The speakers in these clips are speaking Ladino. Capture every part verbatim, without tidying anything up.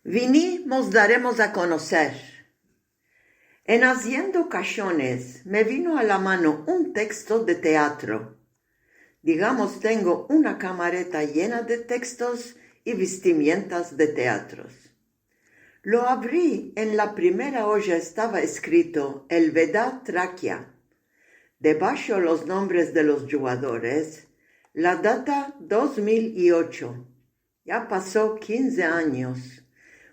Vini, mos daremos a konoser. En aziendo kashones me vino a la mano un teksto de teatro. Digamos, tengo una kamareta yena de tekstos i vestimientas de teatros. Lo avri, en la primera oja estava eskrito Elveda Trakia. Debasho los nombres de los djugadores, la data dos mil i ocho. Ya paso kinze anyos.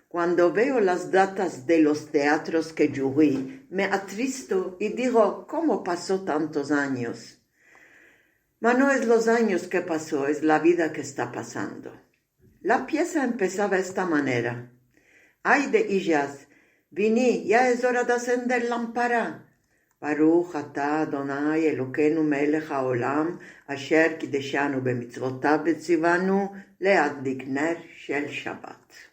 Kuando veo las datas de los teatros ke djugi, me atristo i digo, "Komo paso tantos anyos?" Ma no es los anyos ke paso, es la vida ke esta pasando. La piesa empesava esta manera: Ay de ijas, vini, ya es ora de asender lampara. Baruh ata Adonai Elokeinu melech haolam, asher kideshanu bemitzvotav vetzivanu leadlik ner shel Shabat.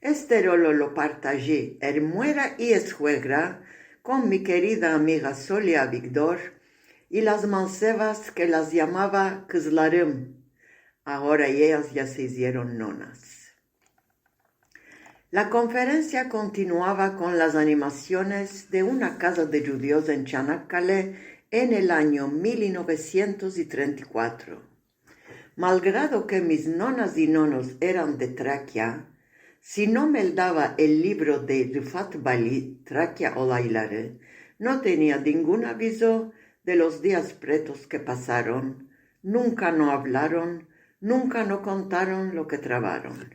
Este rolo lo partaji, er muera i esuegra, kon mi kerida amiga Soli Avigdor i las mansevas ke las yamava Kızlarım. Agora eyas ya se izieron nonas. La konferensia kontinuava kon las animasiones de una kaza de djudios en Çanakkale en el anyo mil novesientos i trenta i kuatro. Malgrado ke mis nonas i nonos eran de Trakia, si no me dava el livro de Rifat Bali, Trakia olayları, no tenia dingun avizo de los dias pretos ke pasaron, nunka no avlaron, nunka no kontaron lo ke travaron.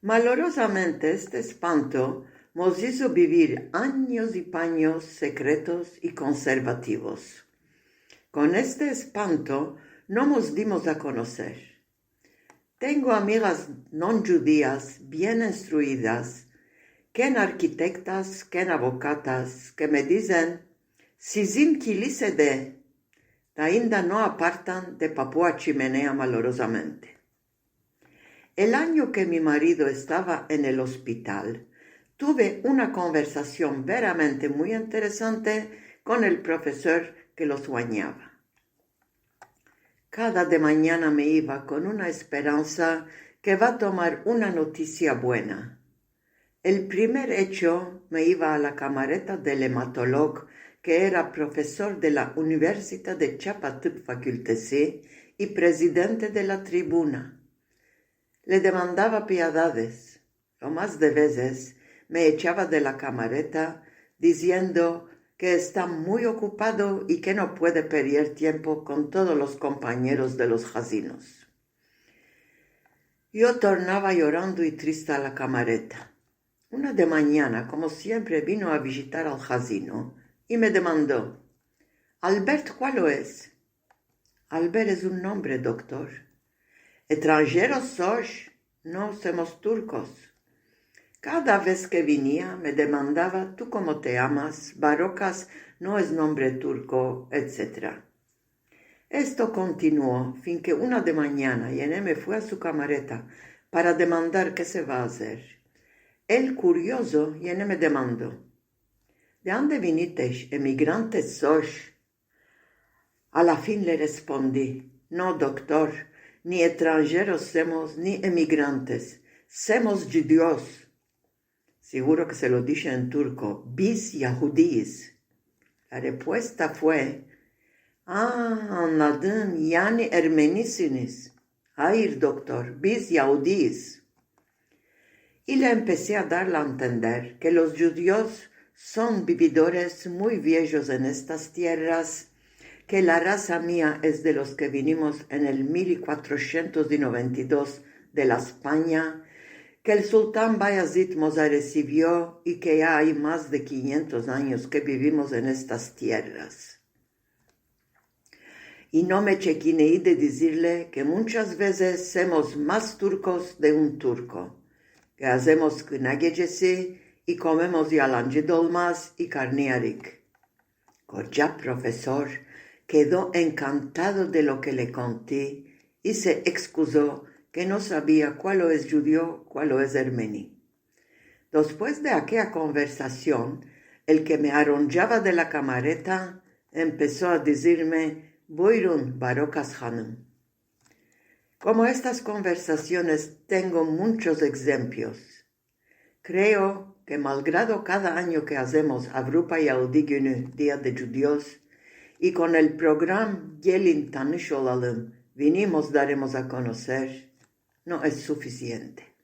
Malorozamente, este espanto mos izo bivir anyos i panyos sekretos i konservativos. Kon este espanto no mos dimos a konoser. Tengo amigas non djudias, bien instruidas, ken arkitektas, ken avokatas, ke me dizen, "Sizin kilise de", ainda no apartan de Papua Chimenea malorozamente. El anyo ke mi marido estava en el ospital, tuve una konversasion veramente muy interesante kon el profesor ke lo suanyava. Kada demanyana me iva kon una esperansa ke va tomar una notisia buena. El primer echo me iva a la kamareta del ematolog, ke era profesor de la Universita de Çapa Tıp Fakültesi i prezidente de la Tribuna. Le demandava piadades. Lo mas de vezes me echava de la kamareta diziendo ke esta muy okupado i ke no puede perdier tiempo kon todos los kompañeros de los hazinos. Yo tornava yorando i triste a la kamareta. Una demanyana, komo siempre, vino a vijitar al hazino i me demando: "Albert, kualo es?" "Albert es un nombre, doktor." "Etranjeros sosh?" "No, semos turkos." Kada vez ke vinia, me demandava: "Tu komo te yamas?", "Barokas no es nombre turko", etsetera. Esto kontinuo, fin ke una demanyana yene me fui a su kamareta para demandar ke se va azer. El, kuriozo, yene me demando: "De ande vinitesh, emigrantes sosh?" A la fin le respondi: "No, doktor, ni etranjeros semos, ni emigrantes, semos djudios." Siguro ke se lo dishe en turko: "Biz yahudiyiz." La repuesta fue: "A, anladım, yani ermenisiniz." "Hayır, doktor, biz yahudiyiz." I le empesi a darle a entender ke los djudios son bividores muy viejos en estas tierras, ke la rasa mia es de los ke vinimos en el mil i kuatrosientos i noventa i dos de la Espanya, ke el sultan Bayazid mos aresivio i ke ya ay mas de kinyentos anyos ke bivimos en estas tierras. I no me chekinei de dizirle ke munchas vezes semos mas turkos de un turko, ke azemos kına gecesi i komemos yalancı dolmas i karniyarik. Koca profesor kedo enkantado de lo ke le konti i se ekskuzo ke no savia kualo es djudio, kualo es ermeni. Despues de akeya konversasion, el ke me aronjava de la kamareta empeso a dizirme: "Buyurun, Barokas hanım." Komo estas konversasiones, tengo munchos egzempios. Kreo ke malgrado kada anyo ke azemos Avrupa Yahudi Günü, Dia de Djudios, i kon el program Gelin tanish olalım, vinimos, daremos a konoser, no es sufisiente.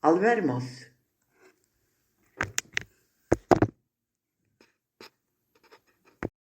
Al vermos,